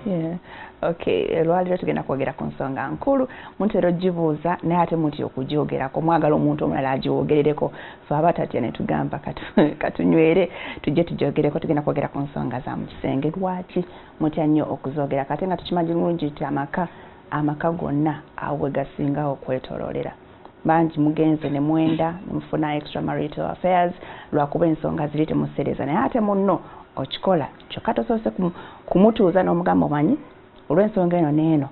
Yeah. Okay, olwaleero tugenda kwogera ku nsonga nkulu. Mutera ogibuuza, naye ate mutya okugyogerako, mwagala omuntu omulala agyogerereko. Fe abatatya ne tugamba katunywere tujje tugyogereko. Tugenda kwogera ku nsonga za mu kisenge. Lwaki mutya nnyo okuzoogerako, ate nga tukimanyi bulungi nti amaka gonna awo we gasinga okwetoloolera? Bangi mugenze ne mwenda ne mufuna extra marital affairs lwakuba ensonga ziri temusereza, naye ate munno okikola kyokka tosoose kumutuuza n'omugamba, "Omanyi olw'ensonga eno n'eno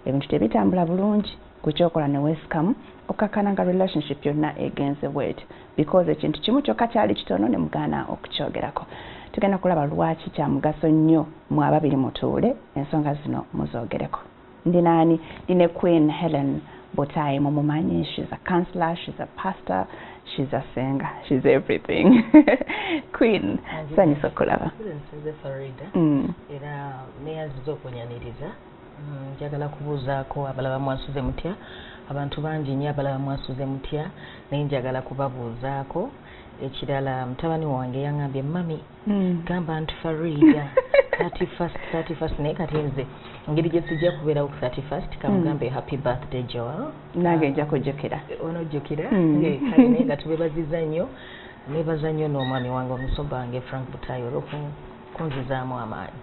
ebintu tebitambula bulungi." Kukyokola ne weesikamu okkakkana nga relationship yonna egenze bweti, because ekintu kimu kyokka kyali kitono ne mugaana okukyogerako. Tugenda kulaba lwaki kya mugaso nnyo mu ababiri mutuule ensonga zino muzoogereko. Ndi naani? Ndi ne Queen Helen Butayi, mumumanyi. She's a counselor, she's a pastor, she's a singer, she's everything. Queen, sanyusa okulaba. Nsinze, Farida. Era neyanziza okunyaniriza. Njagala kubuuzaako abalaba, mwasuze mutya? Abantu bangi nnyo abalaba, mwasuze mutya? Naye njagala kubabuuzaako ekirala. Mutabani wange yaŋŋambye, "Mummy, gamba nti Farida 31st, 31st." Naye kati nze engeri gye sijja kubeerawo ku 31st, kamugambe happy birthday, Joel. Nange nja kujjukira. Onojjukira? Mm. Kale, naye nga tubebaziza nnyo, nebaza nnyo n'omwami wange, omusumba wange Frank Butayi, olw'okunzizaamu amaanyi.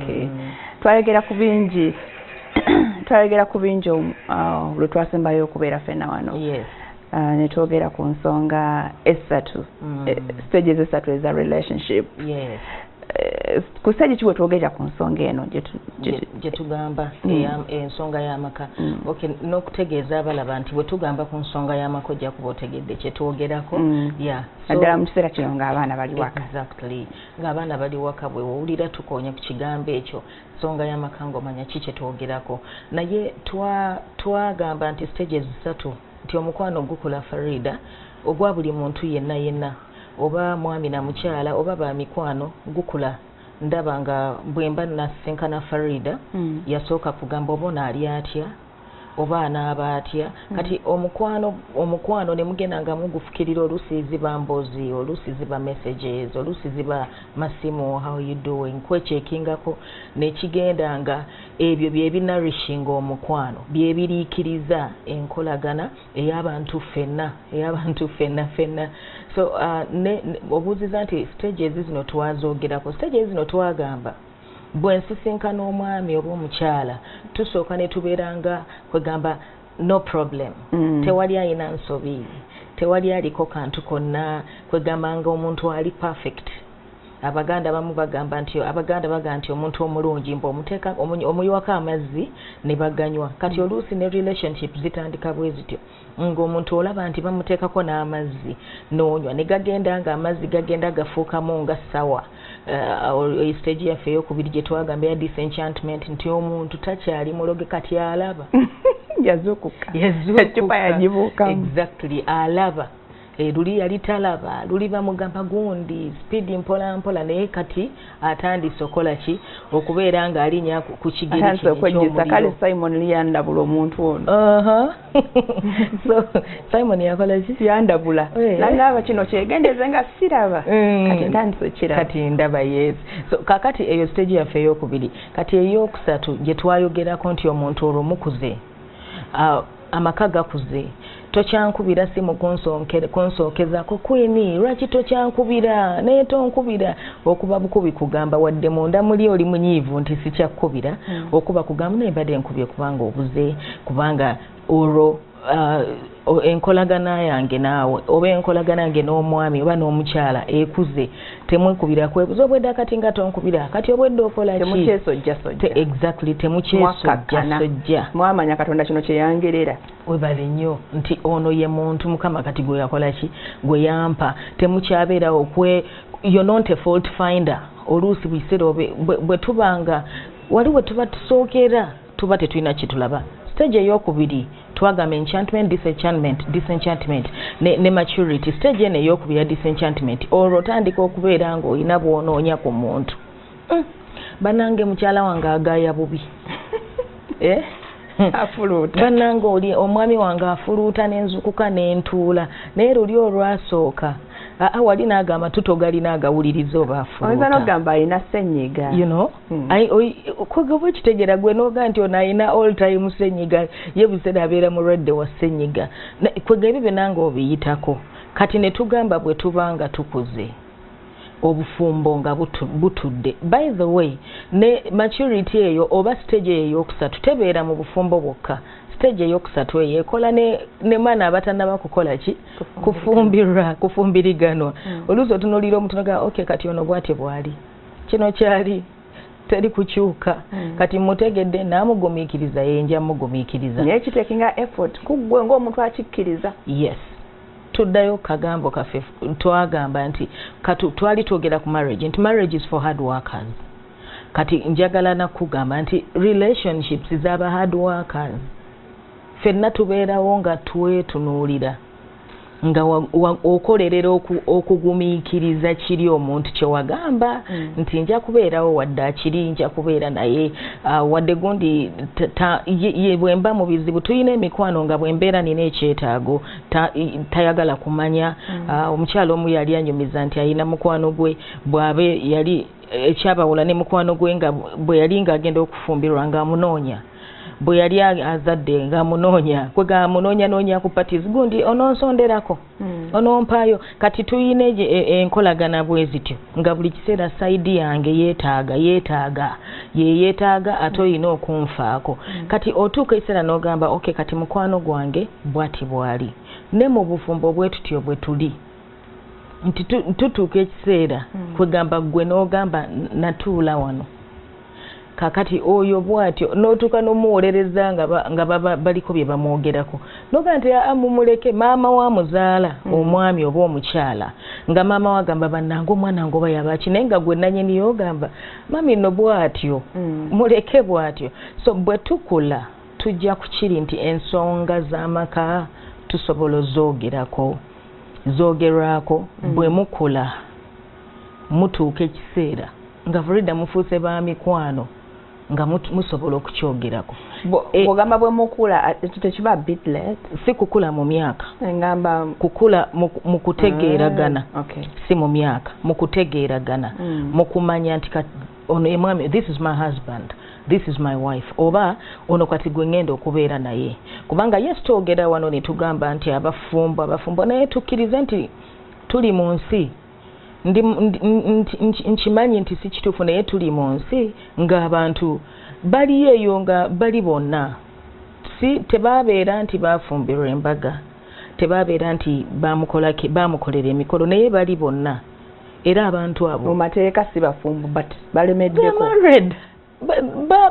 Okay. Twayogera ku bingi, twayogera ku bingi lwe twasembayo okubeera ffenna wano. Ne twogera ku nsonga essatu, stages esatu eza relationship. Ku stage ki bwe twogerera ku nsonga eno gye tugamba ensonga y'amaka? Okay, n'okutegeeza abalaba nti bwe tugamba ku nsonga y'amaka, ojja kuba otegedde kye twogerako. Yeah. Naddala mu kiseera kino ng'abaana bali waka. Exactly, ng'abaana bali waka. Bwe owulira tukoonya ku kigambo ekyo, nsonga y'amaka, ng'omanya ki kye twogerako. Naye twagamba nti stages ssatu, nti omukwano gukula, Farida, ogwa buli muntu yenna yenna, oba mwami na mukyala oba ba mikwano, gukula. Ndaba nga bwe mba nasinkana Farida, yasooka kugamba oba ono ali atya, oba anaaba atya. Kati omukwano ne mugenda nga mugufukirira. Oluusi ziba mboozi, oluusi ziba messages, oluusi ziba masimu, "How you doing?" kwekyekingako, nekigenda nga ebyo bye binourishinga omukwano, byebiriikiriza enkolagana ey'abantu ffenna, ey'abantu ffenna ffenna. So ne obuuziza nti stages zino twazoogerako. Stages zino twagamba, bwe nsisinkana omwami oba omukyala, tusooka ne tubeera nga kwegamba no problem, tewali ayina nsobi, tewali aliko kantu konna, kwegamba nga omuntu ali perfect. Abaganda bamu bagamba nti, Abaganda bagamba nti omuntu omulungi mbu omuteeka omuyiwako amazzi ne baganywa. Kati oluusi ne relationship zitandika bwe zityo, ng'omuntu olaba nti bamuteekako n'amazzi n'onywa, ne gagenda nga amazzi gagenda gafuukamu nga sawa. Stage yaffe eyokubiri gye twagamba eya disenchantment, nti omuntu takyali muloge, kati alaba. Yazuukuka. Yazuukuka. Eccupa yagibuukamu. Exactly, alaba. Luli yali talaba, luli bamugamba gundi speed mpola mpola, naye kati atandise okola ki? Okubeera ng'alinnya ku kigere Atandise kino okwejjusa kale. eky'omuliro. Simon yandabula omuntu ono. So Simon yakola ki? Yandabula. Nangamba kino kyegendeze nga siraba. Kati ntandise okiraba. Kati ndaba, yes. So kakati eyo stage yaffe eyokubiri. Kati eyokusatu gye twayogerako nti omuntu olwo mukuze, amaka gakuze, tokyankubira simu kunsookezako, "Queen, lwaki tokyankubira?" Naye tonkubira okuba bukubi kugamba, wadde munda muli oli munyiivu nti sikyakkubira, okuba kugamba, "Naye mbadde nkubye kubanga obuze," kubanga olwo enkolagana yange naawe oba enkolagana yange n'omwami oba n'omukyala ekuze. Temwekubira kwebuza, "Obwedda kati nga tonkubira, kati obwedda okola ki?" Temukyesojjasojja. Exactly, Mwakkakkana. temukyesojjasojja. Mwamanya Katonda kino kyeyangerera. Webale nnyo, nti ono ye muntu Mukama kati gwe yakola ki, gwe yampa. Temukyabeerawo kwe, you're not a fault finder. Oluusi bukiseera bwe tubanga wali we tuba tusookera, tuba tetulina kitulaba. Stage eyokubiri twagamba enchantment, disenchantment, disenchantment ne maturity. Stage eno eyokubiri ya disenchantment, olwo otandika okubeera ng'olina bw'onoonya ku muntu. Bannange, mukyala wange agaya bubi. Eh? Afuluuta. Bannange, oli omwami wange afuluuta, nenzukuka nentuula. Naye luli olwasooka Aa, wali n'agamba tutogalina agawuliriza oba Oyinza afuluuta. N'ogamba alina ssenyiga. Kwegaba okitegeera gwe n'oga nti ono alina all time ssenyiga, ye buseera abeera mulwadde wa ssenyiga. Kwega ebyo byonna ng'obiyitako. Kati ne tugamba bwe tuba nga tukuze, obufumbo nga butudde. By the way, ne maturity eyo oba stage eyo eyokusatu tebeera mu bufumbo bwokka. Stage eyokusatu eyo ekola ne maana abatannaba kukola ki, kufumbirwa, kufumbiriganwa. Oluusi otunuulira omuntu nogaa, okay, kati ono bw'atyo bw'ali, kino kyali teri kukyuka. Kati mutegedde, naamugumiikiriza, ye nja mugumiikiriza. Naye kitekinga effort kuggwe ng'omuntu akikkiriza. Yes, tuddayo kagambo kaffe, twagamba nti katu twali twogera ku marriage nti marriage is for hard workers. Kati njagala nakugamba nti relationships z'aba hard workers. Ffenna tubeerawo nga twetunuulira nga okolerera okugumiikiriza kiri omuntu kyewagamba nti nja kubeerawo wadde akiri, nja kubeera naye wadde gundi ye bwe mba mu bizibu. Tulina emikwano nga bwe mbeera nina ekyetaago tayagala kumanya. Omukyala omu yali anyumiza nti alina mukwano gwe, bw'abe yali ekyabawula ne mukwano gwe nga bwe yali ng'agenda okufumbirwa ng'amunoonya, bwe yali azadde ng'amunoonya, kwega amunoonyanoonya ku parties, gundi ononsonderako, onompaayo. Kati tuyina enkolagana bwe zityo nga buli kiseera side yange yeetaaga, yeetaaga, ye yeetaaga, ate olina okunfaako. Kati otuuka ekiseera n'ogamba, okay, kati mukwano gwange bw'ati bw'ali. Ne mu bufumbo bwe tutyo bwe tuli nti tutuuka ekiseera kwegamba gwe n'ogamba natuula wano, kakati oyo bw'atyo n'otuuka n'omuwolereza nga baliko bye bamwogerako, noga nti aa, mumuleke. Maama wa muzaala omwami oba omukyala, nga maama wagamba bannange omwana ngoba yabaki, naye nga gwe nanyini yogamba mami nno bw'atyo, muleke bw'atyo. So bwe tukula tujja kukiri nti ensonga z'amaka tusobola ozoogerako, zoogerwako. Bwe mukula mutuuka ekiseera nga Farida mufuuse ba mikwano nga musobola okukyogerako. Bw'ogamba bwe mukula, ekyo tekiba bit late? Si kukula mu myaka. Ngamba kukula mu kutegeeragana. Ah, okay. Si mu myaka, mu kutegeeragana, mu kumanya nti ono ye mwami, this is my husband, this is my wife, oba ono kati gwe ngenda okubeera naye. Kubanga yes, twogera wano ne tugamba nti abafumbo, abafumbo, naye tukkirize nti tuli mu nsi nkimanyi nti si kituufu, naye tuli mu nsi ng'abantu bali eyo nga bali bonna, si tebabeera nti bafumbirwa embaga, tebabeera nti bamukolera emikolo, naye bali bonna era abantu abo Mu mateeka si bafumbo, but balemeddeko. Married.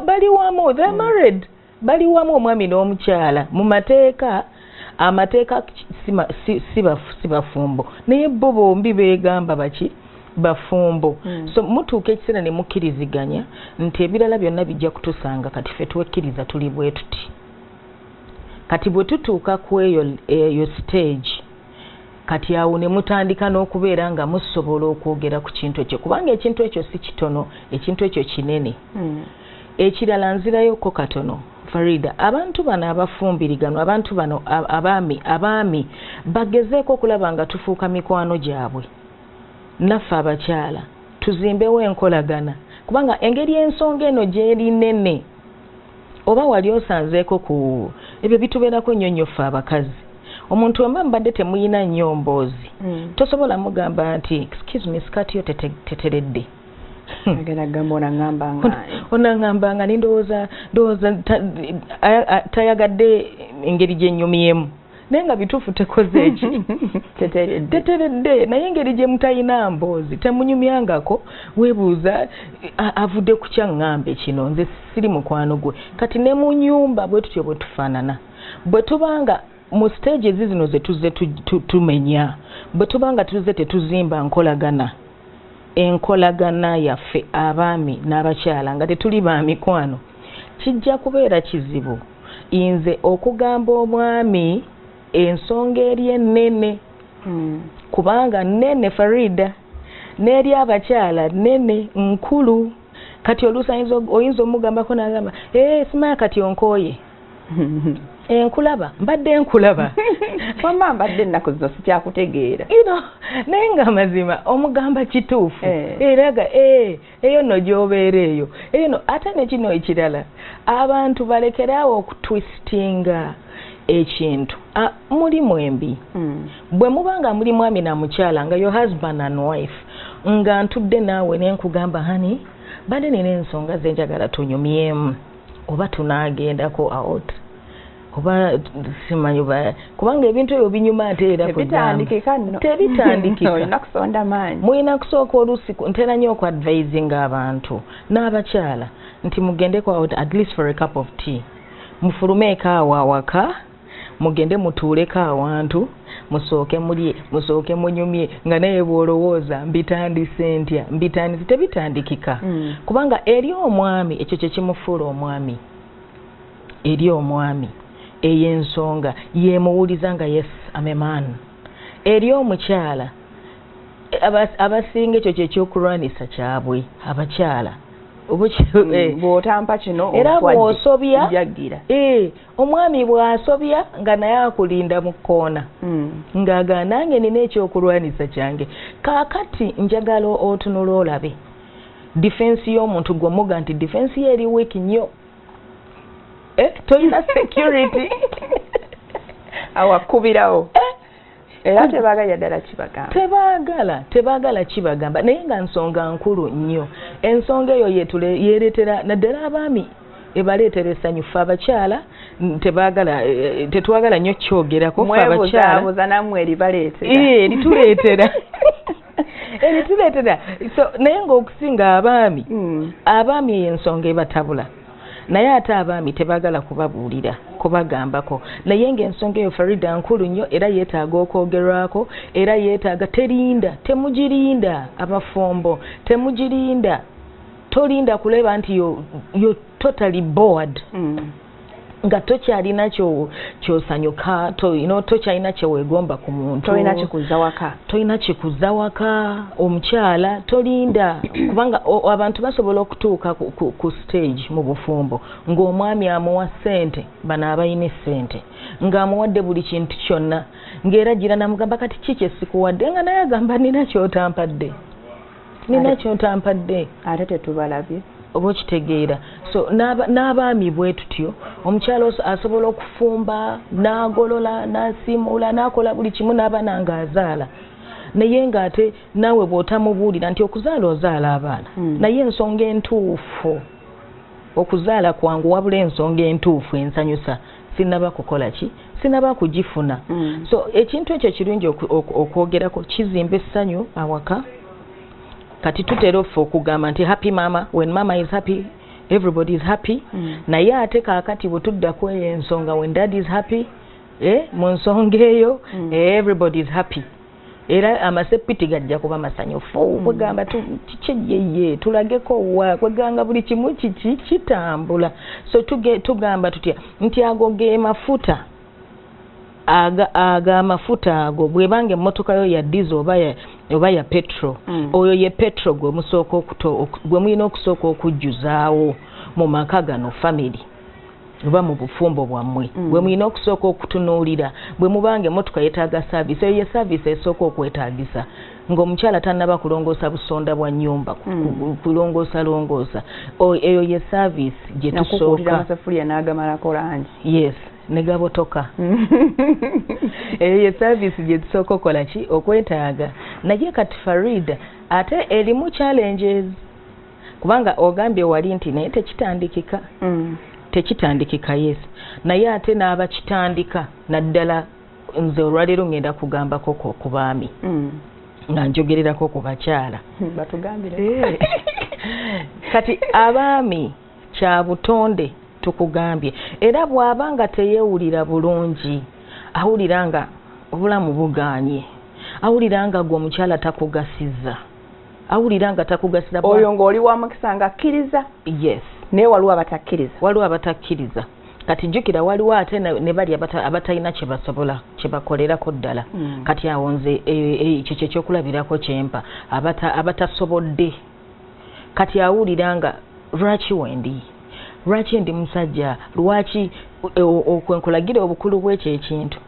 Bali wamu, they're married, bali wamu, omwami n'omukyala. Mu mateeka, amateeka si bafumbo, naye bo bombi beegamba baki? Bafumbo. So mutuuka ekiseera ne mukkiriziganya nti ebirala byonna bijja kutusanga, kati ffe twekkiriza tuli bwe tuti. Kati bwe tutuuka ku eyo stage, kati awo ne mutandika n'okubeera nga musobola okwogera ku kintu ekyo, kubanga ekintu ekyo si kitono, ekintu ekyo kinene. Ekirala, nzirayoko katono, Farida, abantu bano abafumbiriganwa, abantu bano abaami bagezeeko okulaba nga tufuuka mikwano gyabwe, naffe abakyala tuzimbewo enkolagana, kubanga engeri ensonga eno gyeri nene, oba wali osanzeeko ku ebyo bitubeerako nnyo nnyo ffe abakazi. Omuntu wemba mubadde temuyina nnyo mboozi, tosobola mugamba nti excuse me, skirt yo teteredde. Agenda gamba onaŋŋamba nga Onaŋŋamba nga nindowooza, ndowooza tayagadde engeri gye nnyumyemu, naye nga bituufu tekoze eki? Teteredde. Teteredde, naye engeri gye mutayina mboozi, temunyumyangako, weebuuza avudde ku kyaŋŋambe kino, nze siri mukwano gwe. Kati ne mu nyumba bwe tutyo bwe tufaanana. Bwe tubanga mu stages zino ze tuzze tumenya, bwe tubanga tuzze tetuzimba nkolagana, enkolagana yaffe abaami n'abakyala nga tetuli ba mikwano, kijja kubeera kizibu nze okugamba omwami ensonga eri ennene, kubanga nnene, Farida, n'eri abakyala nnene, nkulu. Kati oluusi oyinza omugambako n'agamba, ee, simanya kati onkooye. Enkulaba, mbadde nkulaba. Wamma mbadde ennaku zino sikyakutegeera. You know, naye nga amazima omugamba kituufu. Era ga eyo nno gy'obeera eyo. Eyo no, ate ne kino ekirala, abantu balekeraawo okutwistinga ekintu. Muli mwembi. Bwe muba nga muli mwami na mukyala, nga your husband and wife, nga ntudde naawe ne nkugamba, honey, badde nina ensonga ze njagala tunyumyemu, oba tunaagendako out, oba simanyi oba, kubanga ebintu ebyo binyuma ate era tebitandikika nno. Tebitandikika. Olina kusonda maanyi. Mulina kusooka oluusi ntera nnyo okuadvisinga abantu n'abakyala nti mugendeko out at least for a cup of tea, mufulumeeko awo awaka, mugende mutuuleko awantu, musooke mulye, musooke munyumye, nga naye bw'olowooza mbitandise ntya, mbitandise, tebitandikika. Kubanga eri omwami ekyo kye kimufuula omwami, eri omwami eyo ensonga yemuwuliza nga yes, I'm a man. Eri omukyala abasinga ekyo kyekyokulwanisa kyabwe abakyala. Bw'otampa kino era ontwadde, bw'osobya, njaggira. Omwami bw'asobya nga naye akulinda mu kkoona, ng'agamba nange nina ekyokulwanisa kyange. Kaakati njagala otunula olabe defense y'omuntu gw'omuga nti defense ye eri weak nnyo. Tolina security. Awakubirawo. Era tebaagala ddala kibagamba. Tebaagala kibagamba, naye nga nsonga nkulu nnyo. Ensonga eyo yeereetera naddala abaami, ebaleetera essanyu. Ffe abakyala tebaagala, tetwagala nnyo kyogerako ffe abakyala. Mwebuzaabuza nammwe eribaleetera. Erituleetera. Erituleetera. So, naye ng'okusinga abaami, abaami eyo ensonga ebatabula. Naye ate abaami tebaagala kubabuulira, kubagambako. Naye ng'ensonga eyo Farida nkulu nnyo, era yeetaaga okwogerwako, era yeetaaga terinda, temugirinda abafumbo, temugirinda. Tolinda kuleba nti yo totally bored. Nga tokyalina kyosanyuka, you know, tokyalina kye weegomba ku muntu. Tolina kikuza waka. Tolina kikuza waka, omukyala tolinda, kubanga abantu basobola okutuuka ku stage mu bufumbo ng'omwami amuwa ssente, bano abalina essente, ng'amuwadde buli kintu kyonna, ng'era gira namugamba kati ki kye sikuwadde, nga naye agamba nina ky'otampadde, nina ky'otampadde. Ate tetubalabye. Oba okitegeera. So n'abaami bwe tutyo, omukyala asobola okufumba, n'agolola, n'asiimuula, n'akola buli kimu, n'abaana ng'azaala, naye ng'ate naawe bw'otamubuulira nti okuzaala ozaala abaana, naye ensonga entuufu okuzaala kwangu, wabula ensonga entuufu ensanyusa sinnaba kukola ki, sinnaba kugifuna. So ekintu ekyo kirungi okwogerako, kizimba essanyu awaka. Kati tutera ffe okugamba nti happy mama, when mama is happy everybody is happy. Naye ate kaakati bwe tudda ku eyo ensonga, when dad is happy, mu nsonga eyo, everybody is happy. Era amasepiti gajja kuba masanyufu. Kwegamba kiki yeye tulageko wa kweganga buli kimu kiki kitambula. So tugamba tutya nti ago ge mafuta, aga amafuta ago, bwebanga emmotoka yo ya diesel oba ya petrol, oyo ye petrol gwe musooka gwe mulina okusooka okujjuzaawo mu maka gano, family oba mu bufumbo bwammwe, gwe mulina okusooka okutunuulira. Bwe mubanga emmotoka yeetaaga service, eyo ye service esooka okwetaagisa ng'omukyala tannaba kulongoosa busonda bwa nnyumba, kulongoosa longoosa, eyo ye service gye Nakukuutira tusooka. Amasafuriya n'agamalako langi. Yes, ne gabotoka. Eyo ye service gye tusooka okukola ki, okwetaaga. Naye kati Farida, ate erimu challenges, kubanga ogambye wali nti naye tekitandikika. Tekitandikika, yes, naye ate n'abakitandika, naddala nze olwaleero ngenda kugambako ku baami, nga njogererako ku bakyala. Batugambire. Kati abaami kya butonde tukugambye, era bw'aba nga teyeewulira bulungi, awulira nga obulamu bugaanye, awulira nga gwe omukyala takugasiza, awulira nga takugasiza, oyo ng'oli wa mukisa nga akkiriza. Yes. Naye waliwo abatakkiriza. Waliwo abatakkiriza. Kati jjukira waliwo ate ne bali abatalina kye basobola, kye bakolerako ddala. Kati awo nze, ekyo kye kyokulabirako kyempa, abatasobodde. Kati awulira nga lwaki wendi, lwaki ndi musajja, lwaki Okwenkulagira obukulu bw'ekyo ekintu.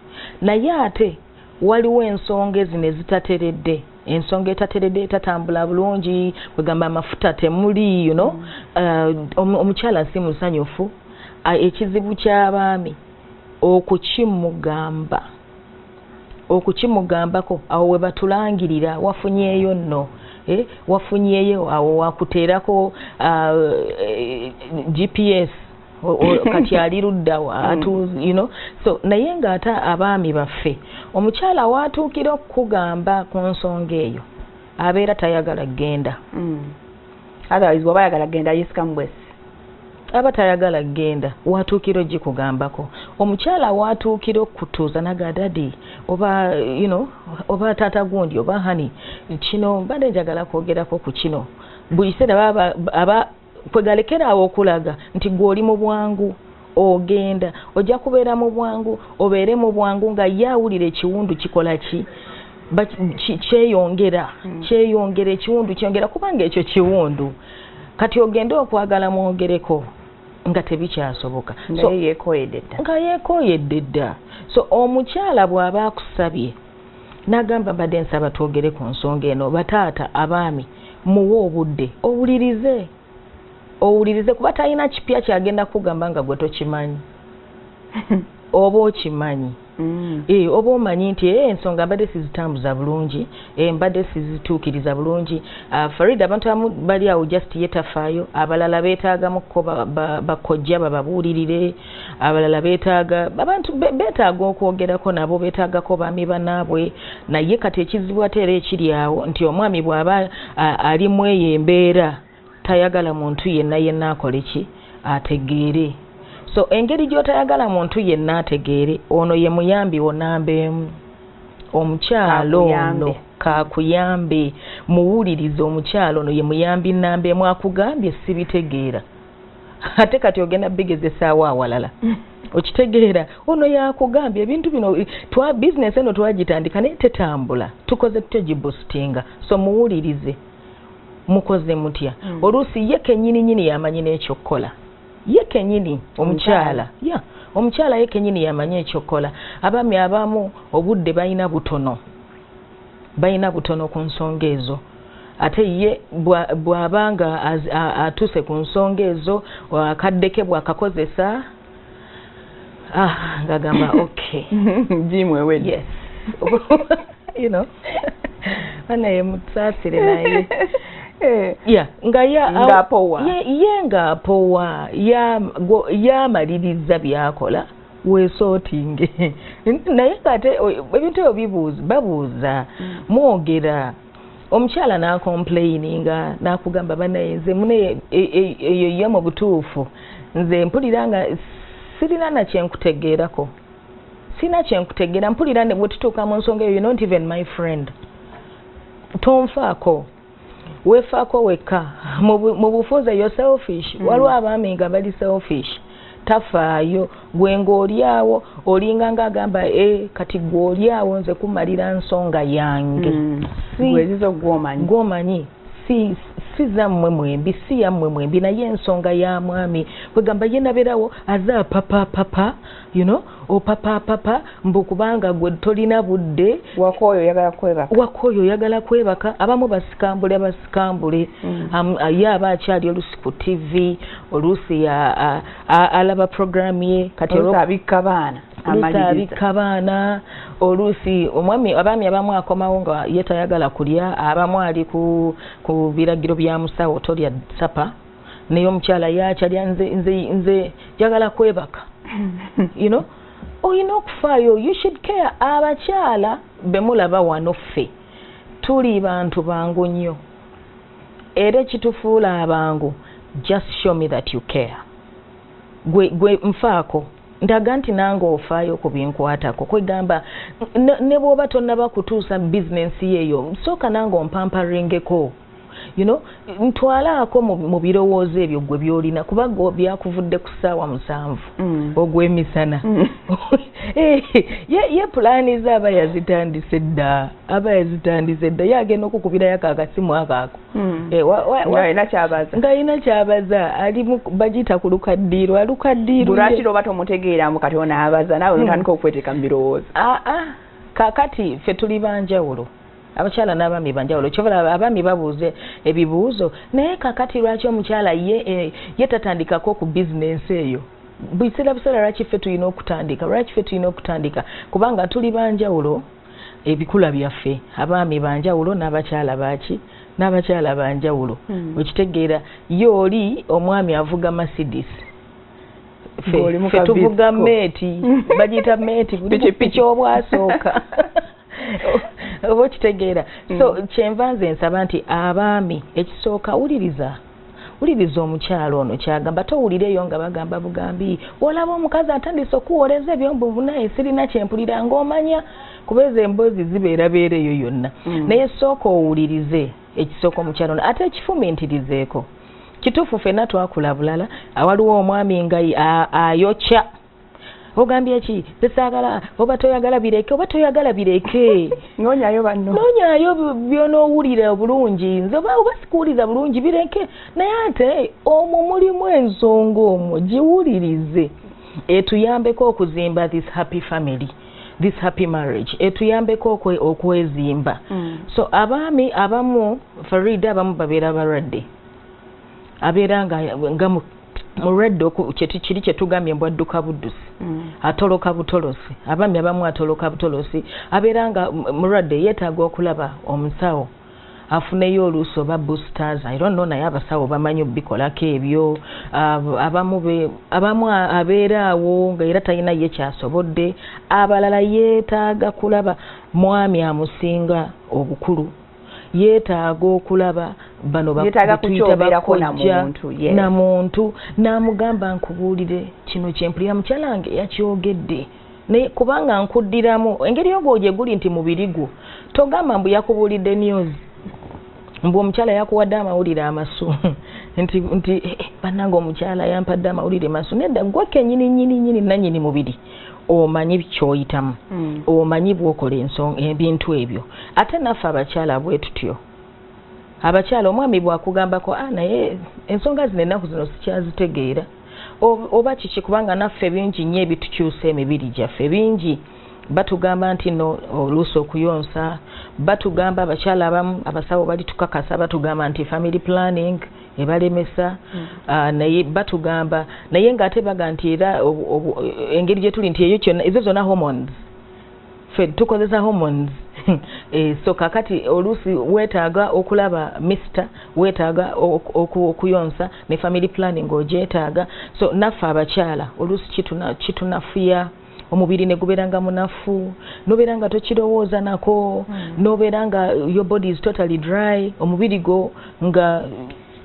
Naye ate waliwo ensonga ezino ezitateredde, ensonga etateredde, etatambula bulungi, kwegamba amafuta temuli, you know, omukyala si musanyufu. Ekizibu ky'abaami okukimugambako awo we batulangirira wafunyeeyo nno, wafunyeeyo awo wakuteerako GPS kati ali luddawa you know. So naye ng'ate abaami baffe, omukyala waatuukira okukugamba ku nsonga eyo abeera tayagala genda. Otherwise bw'aba ayagala genda yisikamu bwesi. Aba tayagala genda watuukira ogikugambako. Omukyala watuukira okutuuza naga daddy oba, you know, oba taata gundi oba honey, kino mbadde njagala kwogerako ku kino. Buli kiseera baba aba kwegalekera awo okulaga nti gwe oli mu bwangu, ogenda ojja kubeera mu bwangu, obeere mu bwangu nga ye awulira ekiwundu kikola ki, kyeyongera, kyeyongera, ekiwundu kyeyongera, kubanga ekyo kiwundu. Kati ogende okwagala mwogereko nga tebikyasoboka. Nga ye yeekooyedde dda. Nga yeekooyedde dda. So omukyala bw'aba akusabye n'agamba mbadde nsaba twogere ku nsonga eno, bataata abaami muwe obudde owulirize, owulirize, kuba talina kipya kyagenda kugamba nga gwe tokimanyi oba okimanyi. Oba omanyi nti ensonga mbadde sizitambuza bulungi, mbadde sizituukiriza bulungi. Farida, abantu abamu bali awo just ye tafaayo, abalala beetaagamuko bakojja bababuulirire, abalala beetaaga abantu beetaaga okwogerako nabo, beetaagako baami bannaabwe. Naye kati ekizibu ate era ekiri awo nti omwami bw'aba ali mu eyo embeera tayagala muntu yenna yenna akole ki, ategeere. So engeri gy'otayagala muntu yenna ategeere, ono ye muyambi wo namba emu, omukyalo ono kakuyambe, muwulirize. Omukyalo ono ye muyambi namba emu, akugambye sibitegeera, ate kati ogenda bigezesaawo awalala. Okitegeera, ono yakugambye ebintu bino, twa bizinesi eno twagitandika naye tetambula, tukoze tutya giboostinga? So muwulirize, mukoze mutya? Oluusi ye kennyini nyini yamanyi n'ekyokukola, ye kennyini omukyala, ya omukyala ye kennyini yamanyi ekyokukola. Abaami abamu obudde balina butono, balina butono ku nsonga ezo. Ate ye bw'aba nga atuuse ku nsonga ezo, akadde ke bw'akakozesa, ng'agamba okay, Jimu ewedde. Yes, you know, banaye musaasire naye ya nga ya Ng'apowa. Ye ng'apowa, yamaliriza byakola, weesootinge. Naye ng'ate ebintu ebyo bibuuza, babuuza, mwogera, omukyala n'acomplaininga n'akugamba banaye nze mune eyo ye mu butuufu nze mpulira nga sirina na kyenkutegeerako, sirina kyenkutegeera, mpulira ne bwe tutuuka mu nsonga eyo, you're not even my friend, tonfaako, weefaako wekka. Mu bufunze you're selfish. Waliwo abaami nga bali selfish, tafaayo, gwe ng'oli awo olinga ng'agamba kati gwe oli awo nze kumalira nsonga yange. Gwe ezizo gw'omanyi. Gw'omanyi, si zammwe mwembi, si yammwe mwembi, naye ensonga ya mwami kwegamba ye nabeerawo aze apapapapa, you know, opapapapa mbu kubanga gwe tolina budde. Wakooyo oyagala kwebaka. Wakooyo oyagala kwebaka. Abamu basikambule, basikambule. Ye aba akyali oluusi ku TV, oluusi alaba program ye kati oluusi abikka baana. Oluusi amaliriza. Abikka baana. Oluusi omwami, abaami abamu akomawo nga ye tayagala kulya, abamu ali ku biragiro bya musawo, tolya supper, naye omukyala yakyalya, nze njagala kwebaka. You know, olina okufaayo, you should care. Abakyala bemulaba wano ffe tuli bantu bangu nnyo, era ekitufuula abangu, just show me that you care. Gwe nfaako, ndaga nti nange ofaayo ku binkwatako. Kwegamba ne bw'oba tonnaba kutuusa bizinensi yeeyo, sooka nange ompamparingeko. You know, ntwalaako mu birowoozo ebyo gwe byolina, kuba byakuvudde ku ssaawa 7 ogw'emisana. Ye pulaani ze aba yazitandise dda, ye agenda okukubirayo akasimu akaako ng'alina kyabaza, ali bagiyita ku lukaddiiro, alukaddiiro lwaki oba tomutegeeramu kati onaabaza naawe notandika okweteeka mu birowoozo. Kaakati ffe tuli banjawulo, abakyala n'abaami banjawulo. Kyovala abaami babuuze ebibuuzo, naye kakati lwaki omukyala ye tatandikako ku bizinensi eyo? Biseera biseera lwaki ffe tulina okutandika? Lwaki ffe tulina okutandika? Kubanga tuli banjawulo, ebikula byaffe abaami banjawulo n'abakyala baki? N'abakyala banjawulo. Okitegeera, ye oli omwami avuga Mercedes, ffe tuvuga meeti, bagiyita meeti, buli piki obwasooka. Oba okitegeera. So kyenva nze nsaba nti abaami ekisooka wuliriza omukyala ono kyagamba, towulireyo nga bagamba bugambi olaba omukazi atandise okuwoleza ebyombo naye sirina kyempulira ng'omanya, kuba ezo emboozi zibeerabeera eyo yonna. Naye sooka owulirize ekisooka omukyala ono, ate ekifumintirizeeko. Kituufu ffenna twakula bulala, awaliwo omwami nga ayokya, ogambye ki tesaagala, oba toyagala bireke, oba toyagala bireke, noonyaayo banno, noonyaayo by'onoowulira obulungi, nze oba sikuwuliza bulungi bireke. Naye ate omwo mulimu ensonga, omwo giwulirize, etuyambeko okuzimba this happy family, this happy marriage, etuyambeko okwezimba. So abaami abamu, Farida, abamu babeera balwadde, abeera nga mulwadde, kiri kyetugambye mbu adduka buddusi, atoloka butolosi. Abaami abamu atoloka butolosi, abeera nga mulwadde, yeetaaga okulaba omusawo afuneyo oluusi oba boosters, I don't know, naye abasawo bamanyi obikolako ebyo. Abamu abeera awo nga era talina ye kyasobodde. Abalala yeetaaga kulaba mwami amusinga obukulu, yeetaaga okulaba bano bakojja na muntu, n'amugamba nkubuulire kino kyempulira, mukyala wange yakyogedde, naye kubanga nkuddiramu engeri ogwo gye guli nti mubiri gwo, togamba mbu yakubuulidde news, mbu omukyala yakuwadde amawulire amasu nti bannange omukyala yampadde amawulire masu. Nedda, gwe kennyini nnyini nnyini nannyini mubiri omanyi kyoyitamu, omanyi bw'okola ensonga ebintu ebyo. Ate naffe abakyala bwe tutyo, abakyala omwami bw'akugambako naye ensonga zino ennaku zino sikyazitegeera oba kiki, kubanga naffe bingi nnyo ebitukyusa emibiri gyaffe, bingi batugamba nti no oluusi okuyonsa, batugamba abakyala abamu abasawo bali tukakasa, batugamba nti family planning ebalemesa, naye batugamba, naye ng'ate baga nti era engeri gye tuli nti eyo kyonna ezo zonna hormones, ffe tukozesa hormones. So kakati oluusi weetaaga okulaba mister, weetaaga okuyonsa ne family planning ogyetaaga. So naffe abakyala oluusi kitunafuya omubiri ne gubeera nga munafu, nobeera nga tokirowooza nako, nobeera nga your body is totally dry, omubiri gwo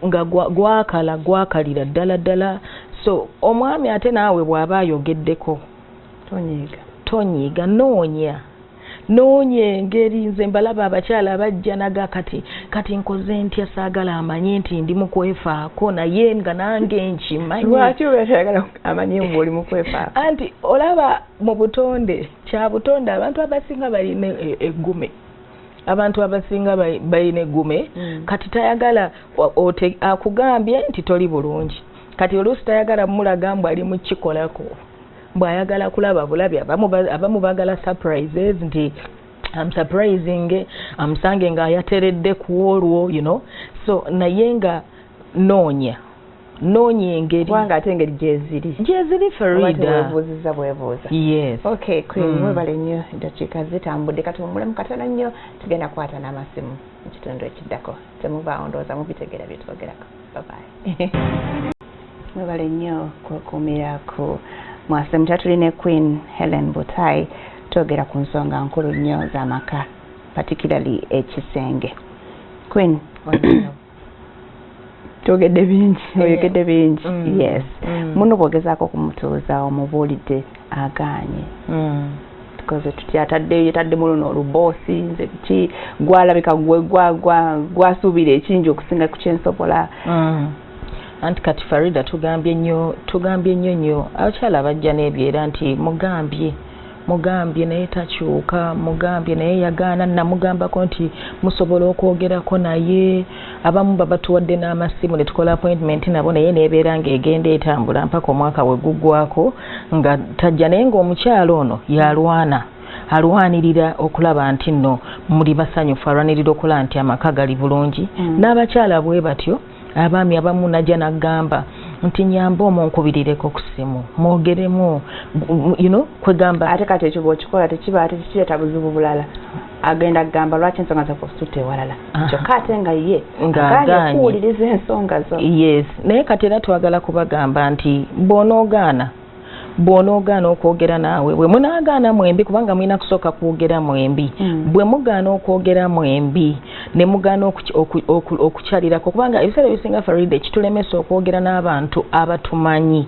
nga gwakala gwakalira ddala ddala. So omwami ate naawe bw'aba ayogeddeko tonyiiga, noonya engeri. Nze mbalaba abakyala bajja naga kati nkoze ntya, saagala amanye nti ndi mu kwefaako, naye nga nange nkimanyi. Lwaki oba amanye mbu oli mu kwefaako? Anti olaba mu butonde, kya butonde abantu abasinga balina eggume, abantu abasinga balina eggume. Kati tayagala akugambye nti toli bulungi, kati oluusi tayagala mulaga mbu ali mu kikolako, bw'ayagala kulaba bulabi. Abamu baagala surprises, nti I'm surprising, amusange ng'ayateredde ku olwo, you know. So naye nga noonya engeri, kubanga ate engeri gyeziri Farida, weebuuzizza bwebuuza. Yes. Okay, Queen, mwebale nnyo, eddakiika zitambudde, katuwummulemu katono nnyo, tugenda kukwata n'amasimu mu kitundu ekiddako. Temuvaawo, ndowooza mubitegeera bye twogerako. Bye bye. Mwebale nnyo kwekuumira ku Mwase Mutya. Tuli ne Queen Hellen Butai, twogera ku nsonga nkulu nnyo z'amaka, particularly ekisenge. Queen, twogedde bingi, oyogedde bingi. Yes. Muno bw'ogezaako okumutuuza omubuulidde agaanye. Tukoze tutya? Ataddeyo, yataddemu luno oluboosi, nze ki gwalabika gwe gwasuubira ekingi okusinga ku kyensobola. Anti kati Farida, tugambye nnyo, tugambye nnyo nnyo abakyala bajja n'ebyo era nti mugambye, mugambye naye takyuka, mugambye naye yagaana. Namugambako nti musobola okwogerako naye, abamu babatuwadde n'amasimu ne tukola appointment nabo, naye nebeera ng'egenda etambula mpaka omwaka we guggwako nga tajja. Naye ng'omukyala ono yalwana, alwanirira okulaba nti nno muli basanyufu, alwanirira okulaba nti amaka gali bulungi. N'abakyala bwe batyo, abaami abamu najja n'agamba nti nyamba omunkubirireko ku ssimu mwogeremu, kwegamba. Ate kati ekyo bw'okikola tekiba ate kikireeta buzibu bulala, agenda kugamba lwaki ensonga zaffe ositutta ewalala, kyokka ate nga ye Ng'agaanye. Okuwuliriza ensonga zo. Yes, naye kati era twagala kubagamba nti bw'onoogaana okwogera naawe, bwe munaagaana mwembi, kubanga mulina kusooka kwogera mwembi, bwe mugaana okwogera mwembi ne mugaana okukyalirako, kubanga ebiseera ebisinga, Farida, ekitulemesa okwogera n'abantu abatumanyi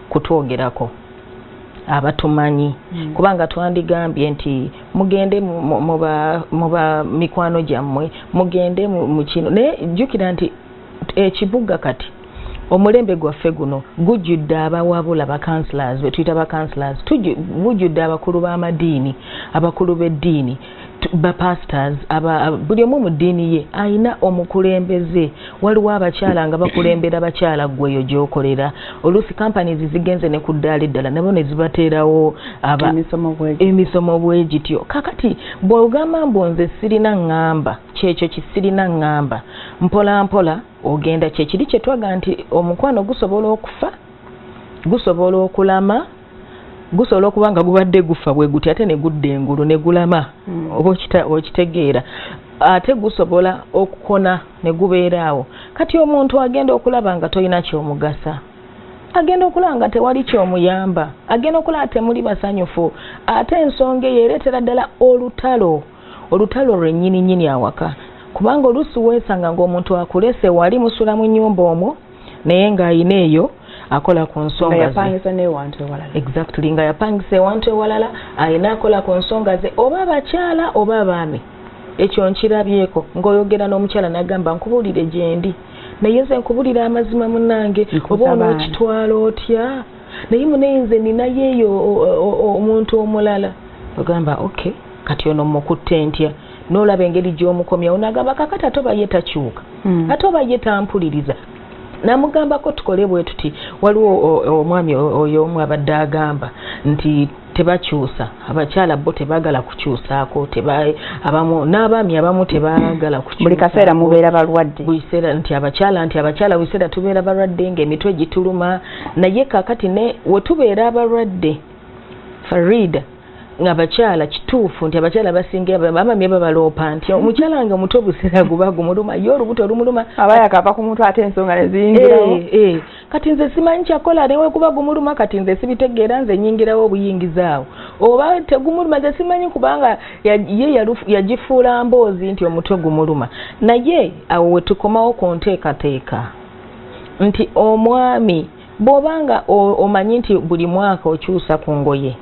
kutwogerako, abatumanyi, kubanga twandigambye nti mugende mu ba mikwano gyammwe, mugende mu kino. Naye jjukira nti ekibuga kati, omulembe gwaffe guno gujjudde abawabula, ba counselors, be tuyita ba counselors, gujjudde abakulu b'amadiini, abakulu b'eddiini, ba pastors, buli omu mu ddiini ye ayina omukulembeze. Waliwo abakyala nga bakulembera bakyala, gweyo gy'okolera. Oluusi companies zigenze ne ku ddaala eddala nabo ne zibateerawo emisomo bwegi. Emisomo bwe gityo. Kakati bw'ogamba mbu nze sirina ŋŋamba, kyekyo kisirina ŋŋamba, mpola mpola ogenda kyekiri kyetwaga nti omukwano gusobola okufa, gusobola okulama, gusobola okuba nga gubadde gufa bwe guti ate ne gudda engulu ne gulama. Oba okitegeera, ate gusobola okukona ne gubeera awo. Kati omuntu agenda okulaba nga tolina kyomugasa, agenda okulaba nga tewali kyomuyamba, agenda okulaba temuli basanyufu, ate ensonga eyo ereetera ddala olutalo, olutalo lwennyini nnyini awaka, kubanga oluusi weesanga ng'omuntu akulese wali musula mu nnyumba omwo, naye ng'ayina eyo akola ku nga nsonga ze. Yapangisa n'ewantu ewalala. Exactly, nga yapangisa ewantu ewalala, ayina akola ku nsonga ze, oba abakyala oba abaami. Ekyo nkirabyeko ng'oyogera n'omukyala n'agamba nkubuulire gyendi, naye nze nkubulira amazima munnange, Nkuza oba abaana. onookitwala otya, naye munaye nze ninayo eyo omuntu omulala. Ogamba okay, kati ono mukutte ntya? N'olaba engeri gy'omukomyawo n'agamba kakati ate oba ye takyuka, ate oba ye tampuliriza, namugambako tukole bwe tuti. Waliwo omwami oyo omu abadde agamba nti tebakyusa, abakyala bo tebaagala kukyusaako, abamu n'abaami abamu tebaagala kukyusaako. Buli kaseera mubeera balwadde. Buli kiseera nti abakyala, nti abakyala buli kiseera tubeera balwadde, ng'emitwe gituluma. Naye kakati ne wetubeera abalwadde, Farida, abakyala, kituufu nti abakyala basinga abaami babaloopa nti omukyala nga omutwe buseera guba gumuluma, ye olubuto lumuluma. Aba yakava ku mutwe ate ensonga ne ziyingirawo. Eh, kati nze simanyi kyakola, newe kuba gumuluma kati nze sibitegeera, nze nyingirawo obuyingiza awo, oba tegumuluma nze simanyi, kubanga ye yagifuula mboozi nti omutwe gumuluma. Naye awo wetukomawo ku nteekateeka nti omwami bw'obanga omanyi nti buli mwaka okyusa ku ngoye,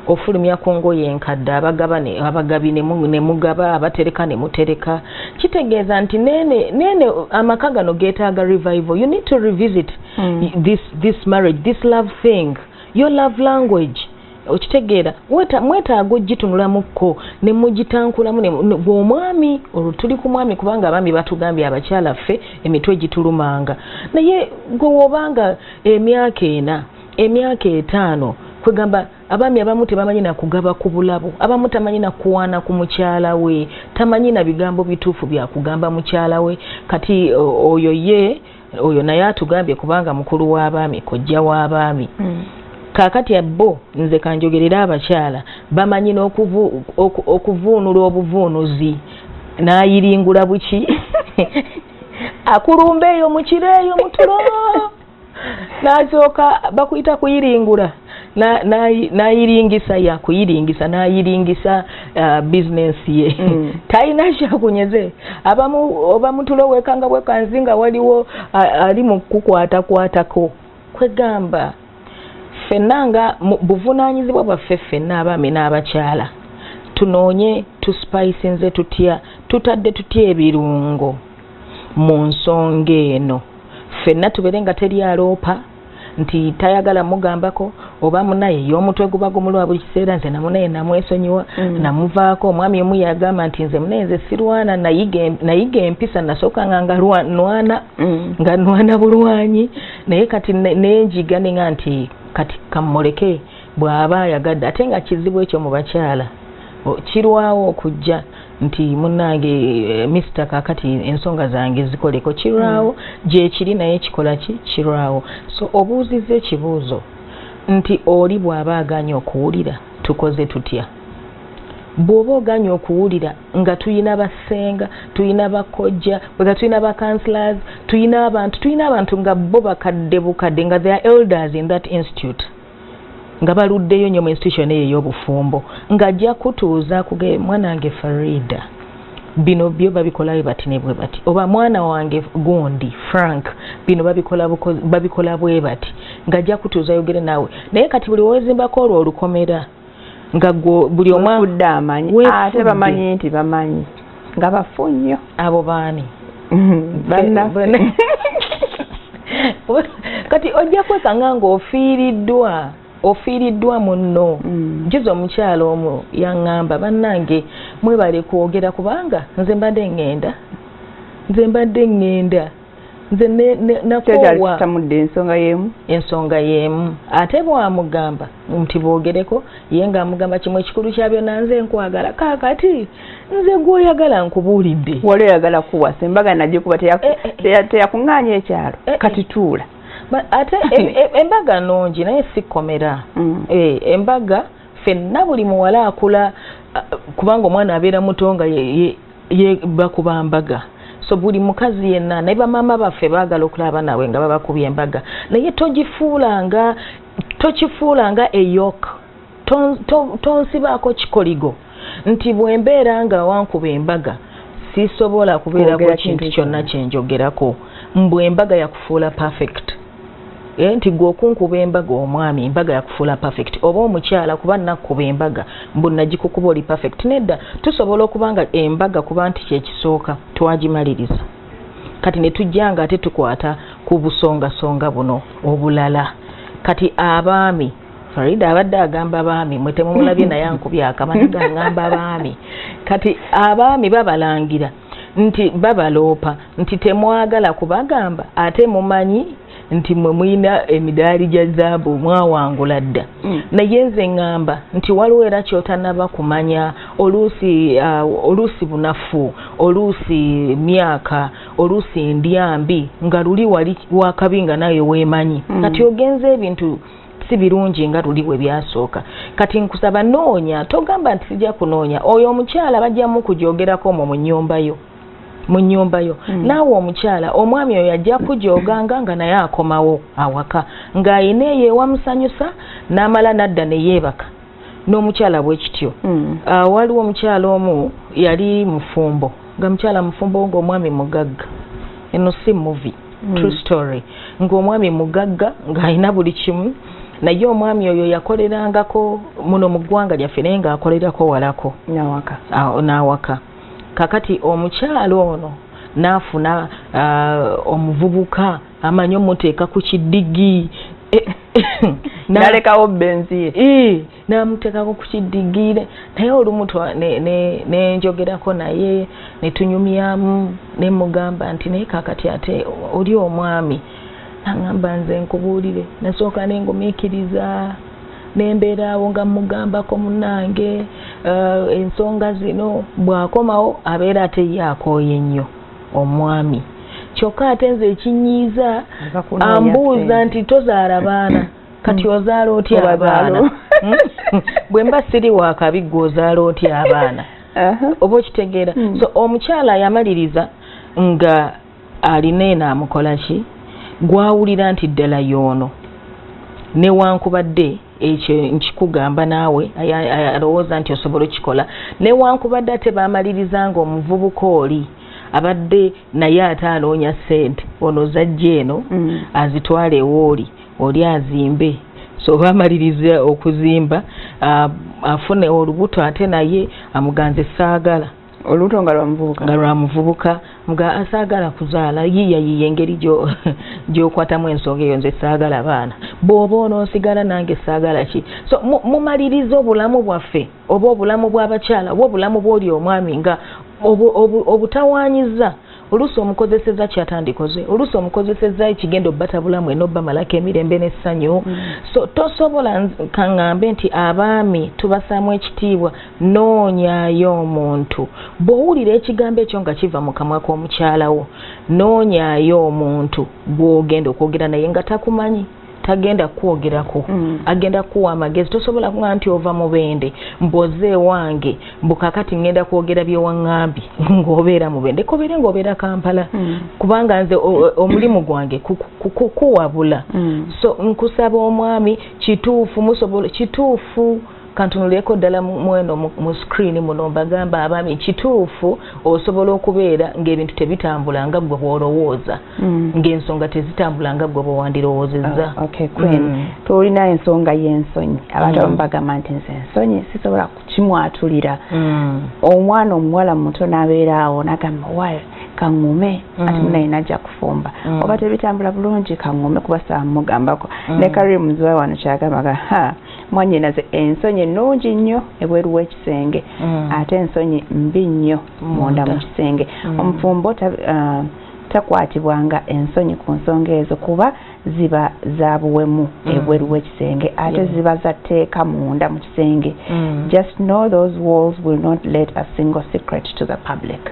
ofulumya ku ngoye enkadde, abagaba abagabi ne mugaba, abatereka ne mutereka, kitegeeza nti nene nene amaka gano geetaaga revival. You need to revisit this marriage, this love thing, your love language. Okitegeera, mwetaaga ogitunulamuko ne mugitankulamu bw'omwami olwo tuli ku mwami, kubanga abaami batugambye abakyala ffe emitwe gitulumanga. Naye gwe wobanga emyaka 4, emyaka 5, kwegamba abaami abamu tebamanyi nakugaba ku bulabo, abamu tamanyi nakuwaana ku mukyala we, tamanyi na bigambo bituufu byakugamba mukyala we. Kati oyo ye oyo naye atugambye kubanga mukulu w'abaami, kojja w'abaami. Kaakati bo nze kanjogerera abakyala bamanyi n'okuvuunula obuvuunuzi n'ayiringula buki akulumba eyo mu kiro eyo mutulo n'asooka bakuyita kuyiringula, n'ayiringisa yakuyiringisa n'ayiringisa bizinensi ye. Talina kyakunyeze. Abamu oba mutulo wekanga bwekanzi nga waliwo ali mu kukwatakwatako, kwegamba Ffenna nga buvunaanyizibwa bwaffe ffenna abaami n'abakyala, tunoonye tuspicinze tutya, tutadde tutya ebirungo mu nsonga eno, ffenna tubeere nga teri aloopa nti tayagala mugambako oba munaye y'omutwe guba gumulwa buli kiseera. Nze namunaye namwesonyiwa, namuvaako. Omwami omu yagamba nti nze munaye nze sirwana, nayiga empisa, nasookanga nga nwana, nga nwana bulwanyi, naye kati nenjiga nenga nti kati kamuleke bw'aba ayagadde. Ate nga kizibu ekyo mu bakyala kirwawo okujja nti munnange mister, kakati ensonga zange zikoleko, kirwawo. Gyekiri naye kikola ki, kirwawo. So obuuzizza ekibuuzo nti oli bw'aba aganye okuwulira tukoze tutya? Bw'oba oganye okuwulira nga tuyina bassenga, tuyina bakojja, nga tuyina ba counsellors, tuyina abantu nga bo bakadde bukadde, nga they are elders in that institute, nga baluddeyo nnyo mu institution eyo ey'obufumbo, ng'ajja kutuuza kuge, mwana wange Farida, bino byo babikola bati ne bwe bati, oba mwana wange gundi Frank, bino babikola bwe bati, ng'ajja kutuuza yogere naawe. Naye kati buli weezimbako olwo olukomera nga gwe buli omu wefudde amanyi, ate bamanyi nti bamanyi nga bafu nnyo. Abo baani? Bannaffe. Kati ojja kwekanga ng'ofiiriddwa, ofiiriddwa munno. Njiza omukyalo omu yaŋŋamba, bannange mwebale kwogera, kubanga nze mbadde ŋŋenda, nze mbadde ŋŋenda, nze nakoowa. Kitamudde ensonga y'emu. Ensonga y'emu. Ate bwamugamba nti boogereko, ye ng'amugamba kimu ekikulu kya byonna, nze nkwagala, kaakati nze gwoyagala nkubuulidde. Wali oyagala kuwasa, embaga nagikuba, teyakuŋŋaanya ekyalo, kati tuula. Ate embaga nnungi naye si kkomera. Embaga ffenna buli muwala akula, kubanga omwana abeera muto nga ye bakuba mbaga. So buli mukazi yenna, naye bamaama baffe baagala okulaba naabwe nga babakubye embaga, naye togifuulanga, tokifuulanga e yoke. Tonsibaako kikoligo nti bwe mbeera nga wankuba embaga sisobola kubeerako kwogera kintu kintu kyonna kyenjogerako, mbw embaga yakufuula perfect. Nti gwe okunkuba embaga omwami, embaga yakufuula perfect, oba omukyala kuba nakkuba embaga mbu nagikukuba oli perfect. Nedda, tusobola okuba nga embaga kuba nti kyekisooka twagimaliriza, kati ne tujja nga ate tukwata ku busongasonga buno obulala. Kati abaami, Farida abadde agamba baami, mwe temumulabye naye ankubye akamaniga, ngamba baami. Kati abaami babalangira nti babaloopa nti temwagala kubagamba, ate mumanyi nti mwe mulina emidaali gya zaabu, mwawangula dda. Naye nze ŋŋamba nti waliwo era kyotanaba kumanya, oluusi oluusi bunafu, oluusi myaka, oluusi ndyambi, nga luli wali wakabi nga naye weemanyi. Kati ogenza ebintu si birungi nga luli bwe byasooka. Kati nkusaba noonya, togamba nti sijja kunoonya. Oyo omukyala bajjamu kujogerako omwo mu nnyumba yo, mu nnyumba yo. Naawe omukyala, omwami oyo ajja kujoganga nga naye akomawo awaka ng'ayina eyo ewamusanyusa, n'amala nadda ne yeebaka. N'omukyala bwe kityo. Waliwo omukyala omu yali mufumbo, nga mukyala mufumbo, ng'omwami mugagga. Eno si movie, true story. Ng'omwami mugagga, ng'alina buli kimu, naye omwami oyo yakolerangako muno mu ggwanga lyaffe, naye ng'akolerako walako. Nawaka. N'awaka. Kakati omukyala ono n'afuna omuvubuka amanyi omuteeka ku kidigi. Nalekawo benzi ye. N'amuteekako ku kidigi. Naye olumu nenjogerako naye ne tunyumyamu, ne mugamba nti naye kakati ate oli omwami, naŋŋamba nze nkubuulire, nasooka nengumiikiriza nembeeraawo nga mugambako munnange, ensonga zino bw'akomawo abeera ate ye akooye nnyo omwami. Kyokka ate nze ekinyiiza, Ava kunoonya ambuuza ssente. nti tozaala baana, kati ozaala otya Obazaala abaana? Bwe mba siri wakabi, gwe ozaala otya abaana? Oba okitegeera? So omukyala yamaliriza nga alina eno amukola ki gwawulira nti ddala y'ono, newankubadde ekyo nkikugamba naawe alowooza nti osobola okikola, newankubadde ate bamaliriza nga omuvubuka oli abadde naye ate anoonya ssente, ono zajja eno azitwala ewooli oli azimbe. So oba amaliriza okuzimba, afune olubuto, ate naye amuganze saagala. Olubuto nga lwa muvubuka? Nga lwa muvubuka, nga asaagala kuzaala. Yiya yiya engeri gy'okwatamu ensonga eyo, nze saagala baana, bw'oba onoosigala nange saagala ki. So mumaliriza obulamu bwaffe oba obulamu bw'abakyala oba obulamu bw'oli omwami nga obutawaanyiza. Oluusi omukozeseza kyatandikoze, oluusi omukozeseza ekigenda obbatabulamu eno obbamalako emirembe n'essanyu. So tosobola kaŋŋambe nti abaami tubasaamu ekitiibwa. Noonyaayo omuntu bw'owulira ekigambo ekyo nga kiva mu kamwa k'omukyalawo, noonyaayo omuntu gw'ogenda okwogera naye nga takumanyi, tagenda kwogerako, agenda kuwa amagezi. Tosobola kuga nti ova Mubende mboze ewange mbu kakati ngenda kwogera byewaŋŋambye ng'obeera Mubende, kobeere ng'obeera Kampala, kubanga nze omulimu gwange kuwabula. So nkusaba omwami, kituufu musobola, kituufu kantunuleko ddala mweno mu screen muno, mbagamba abaami, kituufu osobola okubeera ng'ebintu tebitambula nga ggwe bw'olowooza, ng'ensonga tezitambula nga ggwe bwewandirowoozezza. Oh, okay Queen, tulina ensonga y'ensonyi. Abantu abamu bagamba nti nze ensonyi sisobola kukimwatulira. Omwana omuwala muto n'abeera awo n'agamba, "Waayo kaŋŋume, ate munaye najja kufumba, oba tebitambula bulungi kaŋŋume kuba saa mugambako." Ne Karim Nziwa wano kyagamba, ha mwanyinaze, ensonyi ennungi nnyo ebweru w'ekisenge, ate ensonyi mbi nnyo munda mu kisenge. Omufumbo takwatibwanga ensonyi ku nsonga ezo kuba ziba za buwemu ebweru w'ekisenge, ate ziba za tteeka munda mu kisenge. Just know those walls will not let a single secret to the public.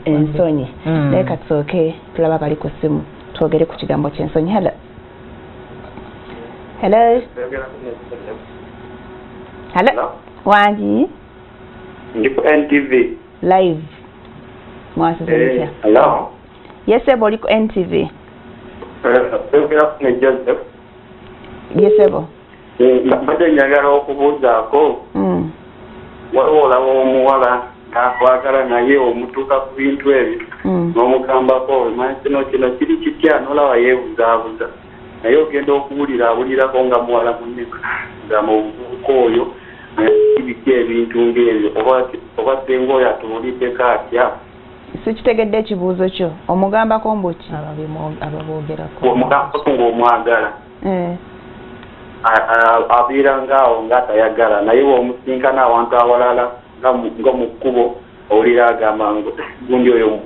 Ensonyi. Naye katusooke tulaba bali ku ssimu, twogere ku kigambo ky'ensonyi. Hello, hello, hello, wangi? Ndi ku NTV. Live, mwasuze mutya? Hello. Yes sebo, oli ku NTV. Oyogera ne Joseph. Yes sebo. Mbadde njagala okubuuzaako. Waliwo olaba omuwala ng'akwagala, naye omutuuka ku bintu ebyo n'omugambako, "Manyi kino kino kiri kitya?" N'olaba yeebuzaabuza, naye ogenda okuwulira awulirako nga muwala munne nga muvubuka oyo biki ebintu ng'ebyo, oba senga oyo atubuliddeko atya? Sikitegedde ekibuuzo kyo. Omugambako mbuki? Ababoogerako. Omugambako ng'omwagala, abeera ngaawo ng'atayagala, naye bw'omusinkana awantu awalala nga mu kkubo, owulira agamba gundi oyo,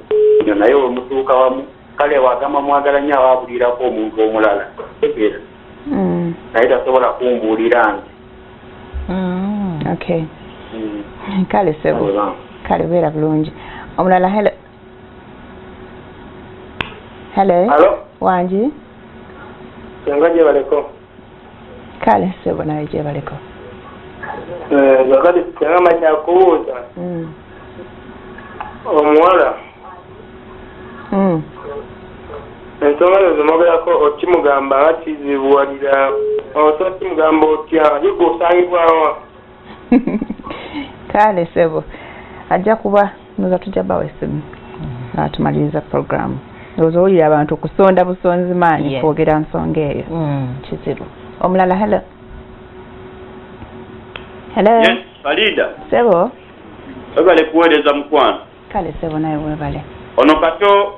naye wemutuuka wamu, kale wagamba mwagala nnyo, aba abulirako omuntu omulala, tegeera, naye tasobola kumbuulira nti. Okay, kale sebo, kale beera bulungi. Omulala, hello, hello. Hello. Wangi? Senga, gyebaleko. Kale sebo, naye gyebaleko. Kakati senga, manya kubuuza, omuwala ensonga ezo zimwogerako okimugamba nga kizibuwalira, osobola kimugamba otya? Ye gwe osangibwawa? Kale sebo, ajja kuba noza tujja bawa essimu natumaliriza programu. Ndowooza owulira abantu kusonda busonzi maanyi kwogera nsonga eyo. Kizibu. Omulala, hello, hello. Yes, Farida. Sebo. Webale kuweereza, mukwano. Kale sebo, naye webale. Ono Kato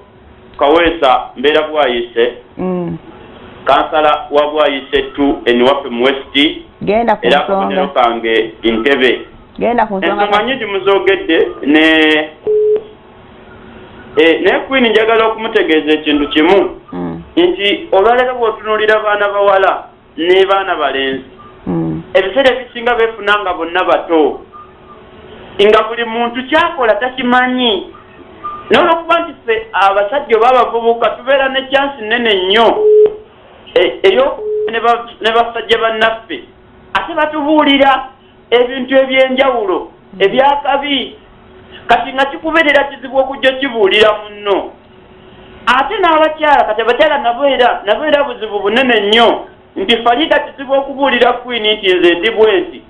Kaweesa, mbeera Bwayise, kansala wa Bwayise 2 eniwaffe mu West. Genda ku Era akabonero nsonga. kange ntebe. Genda ku nsonga. Ensonga nyingi muzoogedde ne naye Queen, njagala okumutegeeza ekintu kimu, nti olwaleero bw'otunuulira baana bawala ne baana balenzi, ebiseera ebisinga beefuna nga bonna bato, nga buli muntu kyakola takimanyi. N'olwokuba nti ffe abasajja oba abavubuka tubeera ne chance nene nnyo ey'oku ne basajja bannaffe, ate batubuulira ebintu ebyenjawulo ebyakabi. Kati nga kikubeerera kizibu okujja kibuulira munno. Ate n'abakyala, kati abakyala nabo era nabo era buzibu bunene nnyo, nti Farida kizibu okubuulira Queen nti nze ndi bwenti,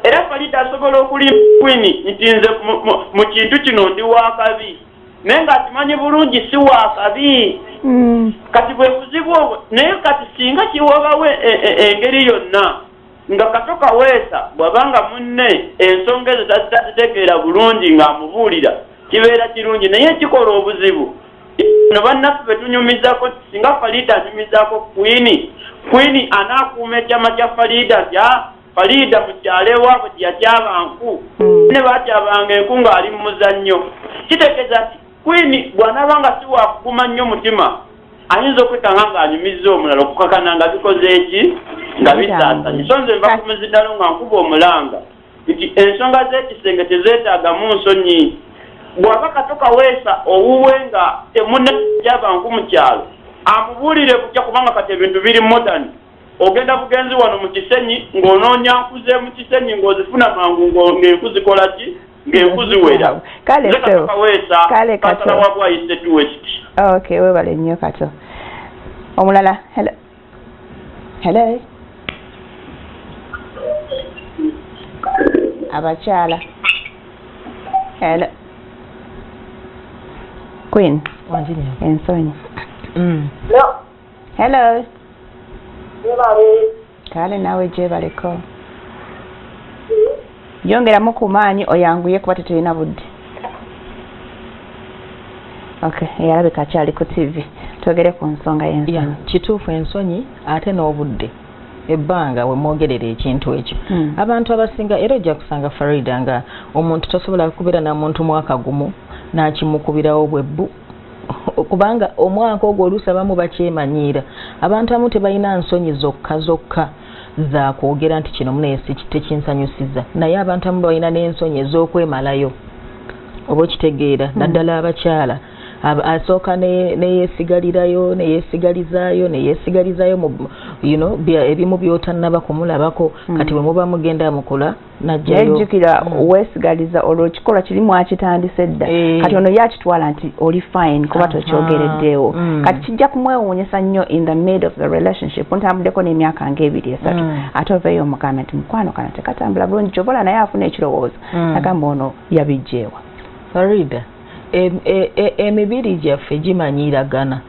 era Farida asobola okulimba Queen nti nze mu kintu kino ndi wakabi, naye ng'akimanyi bulungi si wakabi. Kati bwe buzibu obwo. Naye kati singa kiwabawo engeri yonna nga Kato Kaweesa bw'abanga munne ensonga ezo tazitegeera bulungi ng'amubuulira, kibeera kirungi. Naye kikola obuzibu no bannaffe betunyumizaako. Singa Farida anyumizaako Queen, Queen anaakuuma ekyama kya Farida nti Farida mu kyalo ewaabwe teyatyaba nku, ne baatyabanga enku ng'ali mu muzannyo. Kitegeeza nti Queen bw'anaaba nga si wakuguma nnyo mutima, ayinza okwekanga ng'anyumizza omulala, okukakana nga bikoze eki, nga bisaasanye. So nze nva ku muzindalo nga nkuba omulanga nti ensonga z'ekisenge tezeetaagamu nsonyi. Bw'aba Kato Kaweesa owuwe nga temunnatyaba nku mu kyalo, amubuulire butya, kubanga kati ebintu biri modern. Ogenda bugenzi wano mu Kisenyi ng'onoonya nku ze mu Kisenyi, ng'ozifuna mangu, ng'enku zikola ki, ng'enku ziwera. Kale. Nze Kato Kaweesa, Kale, Kato. kansala wa Bwaise 2 West. Okay, webale nnyo, Kato. Omulala. Hello, hello, abakyala. Hello, Queen. Wanjinya. Ensonyi. Hello. Kale, naawe gyebaleko. Yongeramu ku maanyi, oyanguye kuba tetulina budde. Okay, eyalabika akyali ku TV. Twogere ku nsonga y'ensonyi. Kituufu, ensonyi ate n'obudde, ebbanga we mwogerera ekintu ekyo. Abantu abasinga era ojja kusanga, Farida, nga omuntu tosobola kubeera na muntu mwaka gumu n'akimukubirawo bwebbu, kubanga omwaka ogwo oluusi abamu bakyemanyiira. Abantu abamu tebalina nsonyi zokka zokka za kwogera nti kino munaye tekinsanyusiza, naye abantu abamu balina n'ensonyi ez'okwemalayo, oba okitegeera, naddala abakyala. Asooka neyeesigalirayo, neyeesigalizaayo, neyeesigalizaayo mu ebimu by'otannaba kumulabako. Kati bwe muba mugenda mukula, najjayo. Nejjukira, weesigaliza olwo ekikolwa kiri mwakitandise dda. Kati ono ye akitwala nti oli fine kuba tokyogereddeewo. Kati kijja kumwewuunyisa nnyo in the mid of the relationship, ntambuddeko n'emyaka ng'ebiri esatu, ate oveeyo omugambe nti mukwano kano tekatambula bulungi. Kyobola naye afuna ekirowoozo, agamba ono yabijjeewa. Farida, emibiri gyaffe gimanyiiragana,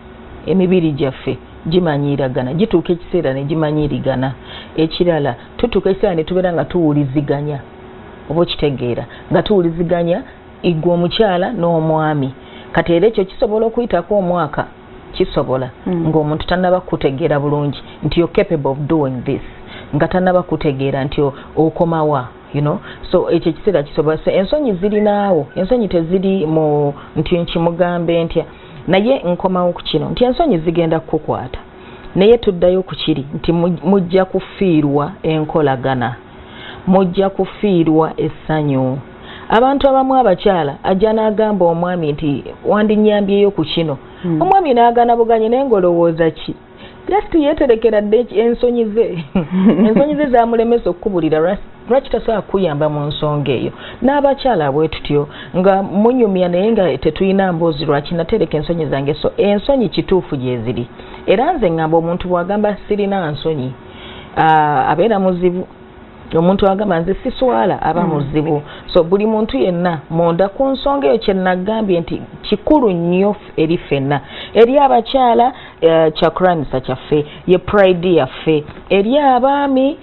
emibiri gyaffe gimanyiiragana, gituuka ekiseera ne gimanyiirigana. Ekirala, tutuuka ekiseera ne tubeera nga tuwuliziganya, oba okitegeera, nga tuwuliziganya igwe omukyala n'omwami. Kati era ekyo kisobola okuyitako omwaka, kisobola, ng'omuntu tannaba kutegeera bulungi nti you're capable of doing this, nga tannaba kutegeera nti okomawa. So ekyo ekiseera kisobola. So ensonyi zirinaawo, ensonyi teziri mu nti nkimugambe ntya. Naye nkomawo ku kino nti ensonyi zigenda kukukwata, naye tuddayo ku kiri nti mujja kufiirwa enkolagana, mujja kufiirwa essanyu. Abantu abamu, abakyala, ajja n'agamba omwami nti wandinyambyeyo ku kino. Omwami n'agaana buganye, naye ng'olowooza ki? Just yeeterekera dde ensonyi ze. Ensonyi ze zamulemesa okukubulira lwaki tasobola kukuyamba mu nsonga eyo. N'abakyala bwe tutyo, nga munyumya naye nga tetulina mboozi, lwaki natereka ensonyi zange? So ensonyi kituufu gyeziri. Era nze ŋŋamba omuntu bw'agamba sirina nsonyi, abeera muzibu. Omuntu agamba nze siswala aba muzibu. So buli muntu yenna munda ku nsonga eyo, kyenagambye nti kikulu nnyo eri ffenna, eri abakyala, kyakulwanyisa kyaffe ye pride yaffe, eri abaami,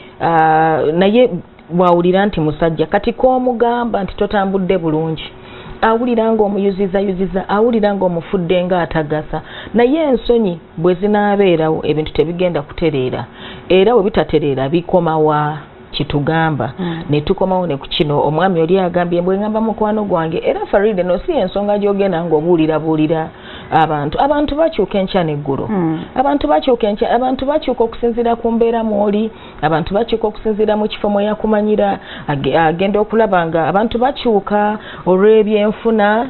naye bwawulira nti musajja kati k'omugamba nti totambudde bulungi, awulira ng'omuyuzizayuziza, awulira ng'omufudde ng'atagasa. Naye ensonyi bwe zinaabeerawo, ebintu tebigenda kutereera, era bwe bitatereera bikomawa kitugamba. Ne tukomawo ne ku kino omwami oli agambye, bwe ngamba mukwano gwange. Era Faride, no si ensonga gy'ogenda ng'obuulirabuulira abantu. Abantu bakyuka enkya n'eggulo. Abantu bakyuka enkya, abantu bakyuka okusinziira ku mbeera mw'oli, abantu bakyuka okusinziira mu kifo mwe yakumanyira, agenda okulaba nga abantu bakyuka olw'ebyenfuna.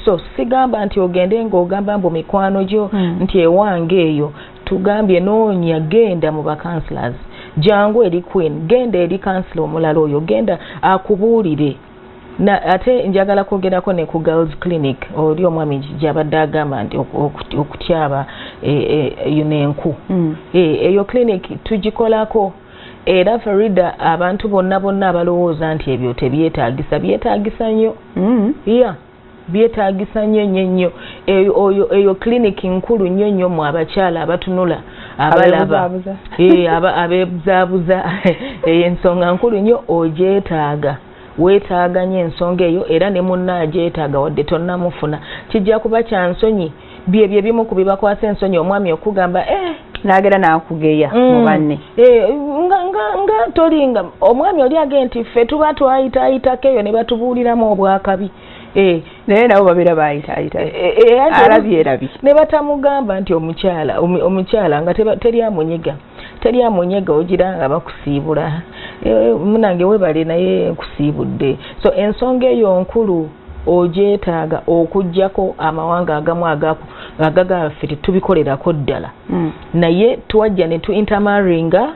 So sigamba nti ogende ng'ogamba mbu mikwano gyo nti ewange eyo. Tugambye noonya, genda mu bacounselors, jangu eri Queen, genda eri counselor omulala oyo, genda akubuulire. Na ate njagala kwogerako ne ku girls clinic oli omwami gyabadde agamba nti okutyaba yuno enku. Eyo clinic tugikolako. Era Farida, abantu bonna bonna abalowooza nti ebyo tebyetaagisa, byetaagisa nnyo. Ya. Byetaagisa nnyo nnyo nnyo. Eyo clinic nkulu nnyo nnyo mu abakyala abatunula, abalaba, abeebuzaabuza. Eyo ensonga nkulu nnyo, ogyetaaga, weetaaga nnyo ensonga eyo, era ne munna agyetaaga wadde tonnamufuna. Kijja kuba kya nsonyi, byebyo ebimu ku bibakwasa ensonyi, omwami okugamba n'agenda n'akugeya mu banne. Nga tolinga omwami oli agenda nti ffe tuba twayitaayitako eyo ne batubuuliramu obwakabi. Naye nabo babeera bayitaayita, alabye erabye ne batamugamba nti omukyala nga teri amunyiga, ogira nga bakusiibula, munange webale naye nkusiibudde. So ensonga eyo nkulu, ogyetaaga okuggyako amawanga agamu agagaffe tetubikolerako ddala, naye twajja ne tu intermarryinga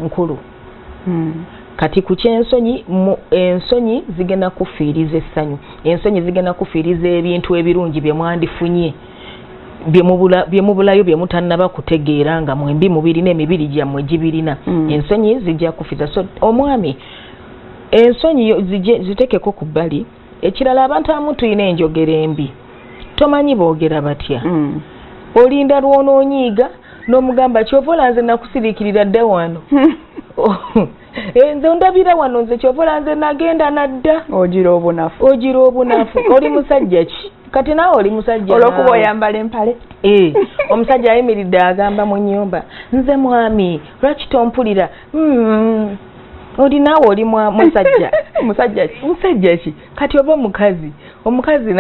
nkulu. Kati ku ky'ensonyi, ensonyi zigenda kufiiriza essanyu, ensonyi zigenda kufiiriza ebintu ebirungi bye mwandifunye, bye mubulayo, bye mutannaba kutegeera nga mwembi mubirina, emibiri gyammwe gibirina. Ensonyi zijja kufiiriza. So omwami ensonyi zitekeko ku bbali. Ekirala, abantu abamu tulina enjogera embi, tomanyi boogera batya. Olinda lw'onoonyiiga n'omugamba, kyova ola nze nakusiriikirira dda wano, nze ndabira wano, nze kyova ola nze nagenda nadda. Ogira obunafu, ogira obunafu. Oli musajja ki? Kati naawe oli musajja olwokuba oyambala empale. Omusajja ayimiridde agamba mu nnyumba, nze mwami lwaki tompulira? Oli naawe oli musajja. Musajja ki? Musajja ki? Kati oba omukazi, omukazi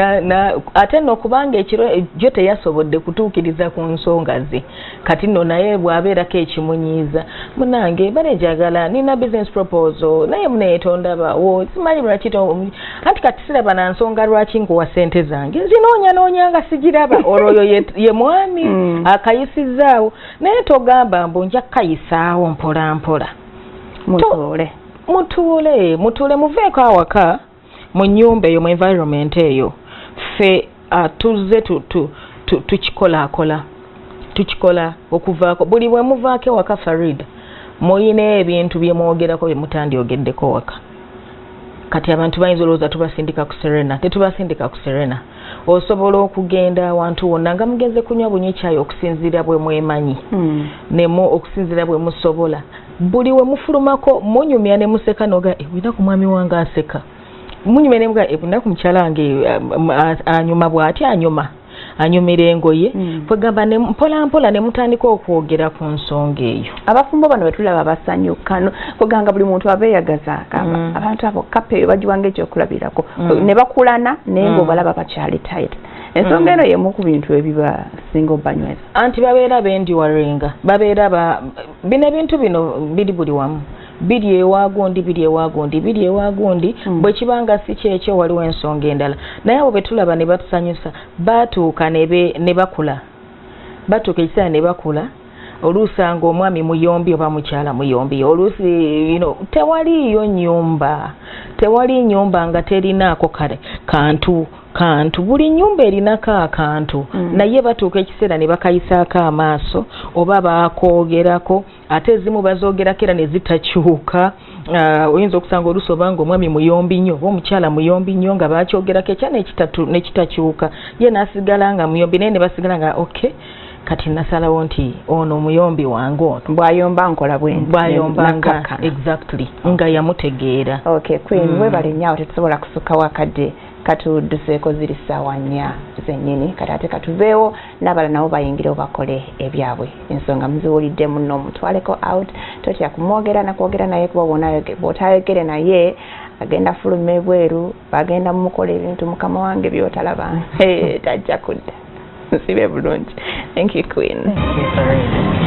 ate nno kubanga ekiro gyo teyasobodde kutuukiriza ku nsonga ze, kati nno naye bw'abeerako ekimunyiiza, munange bale njagala, nina business proposal naye muneetondabawo, simanyi lwaki, anti kati siraba na nsonga lwaki nkuwa ssente zange, nzinoonya nga sigiraba. Olwo oyo ye mwami akayisizaawo, naye togamba mbu nja kukayisaawo mpola mpola. Mutuule, muveeko awaka mu nnyumba eyo, mu environment eyo. Ffe tuzze tukikolaakola, tukikola okuvaako. Buli bwe muvaako ewaka, Farida, muyina ebintu bye mwogerako bye mutandyogeddeko waka. Kati abantu bayinza olowooza tubasindika ku Serena. Tetubasindika ku Serena. Osobola okugenda awantu wonna nga mugenze kunywa bunywi kyayi, okusinziira bwe mwemanyi, nemu okusinziira bwe musobola. Buli we mufulumako munyumya ne museka, noga ebinaku mwami wange aseka, munyumya ne muga ebinaku mukyala wange anyuma bw'ati, anyumira engoye. Kwegamba ne mpola mpola ne mutandika okwogera ku nsonga eyo. Abafumbo bano betulaba basanyuka, kuganga buli muntu abeeyagaza, abantu abo couple eyo bagiwanga ekyokulabirako, ne bakulana naye ng'obalaba bakyali tight. Ensonga eno yemu ku bintu ebibasinga obanyweza. Anti babeera bendiwarenga, babeera bino ebintu bino biri buli wamu, biri ewagundi, biri ewagundi, biri ewagundi. Bwe kibanga si kyekyo, waliwo ensonga endala. Naye abo betulaba ne batusanyusa batuuka ne bakula, batuuka ekiseera ne bakula. Oluusi nga omwami muyombi oba mukyala muyombi, oluusi tewaliiyo nnyumba, tewali nnyumba nga terinaako kale kantu, buli nnyumba erinako akantu. Naye batuuka ekiseera ne bakayisaako amaaso oba bakoogerako, ate ezimu bazoogerako era ne zitakyuka. Oyinza okusanga oluusi obanga omwami muyombi nnyo oba omukyala muyombi nnyo, nga bakyogerako ekya nekitakyuka, ye n'asigala nga muyombi, naye ne basigala nga okay, kati nasalawo nti ono omuyombi wange ono bw'ayomba nkola bwe bw'ayomba nga exactly nga yamutegeera. Okay, Queen, webale nnyo. Awo tetusobola kusukkawo, akadde katudduseeko, ziri ssaawa 4 zennyini. Kati ate katuveewo n'abalala nabo bayingirewo bakole ebyabwe. Ensonga muziwulidde, munno omutwaleko out, totya kumwogera nakwogera naye, kuba bw'otayogere naye agenda fuluma ebweru, bagenda mumukola ebintu mukama wange byotalaba, tajja kudda. Nsibe bulungi. Thank you, Queen. Thank you.